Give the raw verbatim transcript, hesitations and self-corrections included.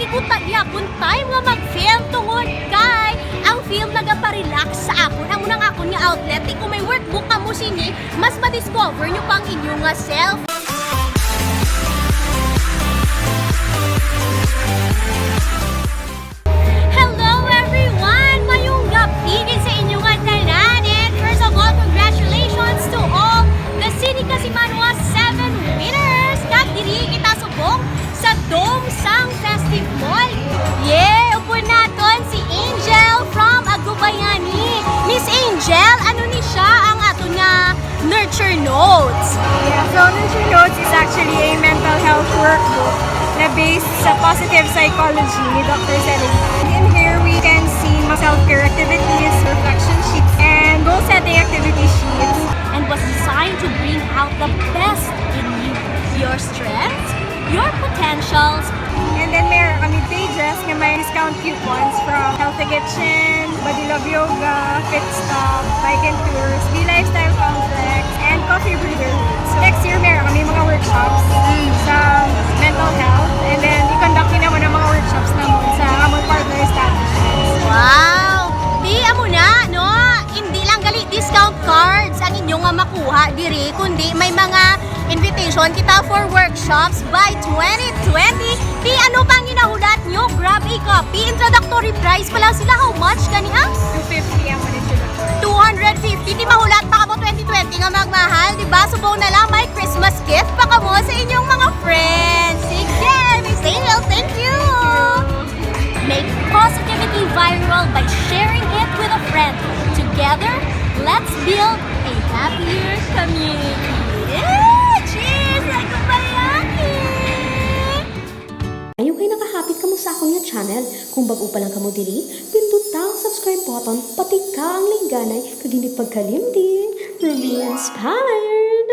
Unta gihapon time nga mag-film tungod kay ang film nagapa-relax sa akon. Amo nang akon nga outlet. Di ko may workbook kamo sini, mas ma-discover nyo pang inyo nga self. Hello everyone! Mayong gabi gid sa inyo nga tanan. And first of all, congratulations to all the Cine Kasimanwa seven winners. Kag diri kita subong sa Dome sang Festive Mall. Yeah! Upod naton si Angel from Agubayani. Miss Angel, ano ni siya ang aton nga Nurture Notes? Yeah, so Nurture Notes is actually a mental health workbook na based sa positive psychology ni Doctor Seligman. In here, we can see mga self-care activities, reflection sheets, and goal-setting activity sheets. And was designed to bring out the best in you, your strengths, your potentials. And then meron kami pages nga may discount coupons from Healthy Kitchen, Body Love Yoga, Fit Stop, Bike and Tours, Be Lifestyle Complex, and Coffee Breeder. So next year, meron kami mga workshops sa mental health. And then, i-conduct din naman ang mga workshops naman sa among partner establishments. Wow! Di amo na, no? Hindi lang gali discount cards ang inyo nga makuha diri, kundi may mga invitation kita for workshops by twenty twenty. Di ano pang ginahulat nyo? Grab a copy. Introductory price pa lang sila. How much gani, ha? two fifty ang mga introductory. two hundred fifty. Di mahulat pa kamo twenty twenty nga magmahal, di ba? Subong na lang may Christmas gift pa kamo sa inyong mga friends. Sige, Miss Angel, thank you! Make positivity viral by sharing it with a friend. Together, let's build a happier community. Yeah! Cheers! Agubayani! Ayaw kay nakahapit kamo sa akon nga channel. Kung bag-o pa lang kamo diri, pinduta ang subscribe button, patika ang lingganay, kag hindi pagkalimti, Ruby Inspire!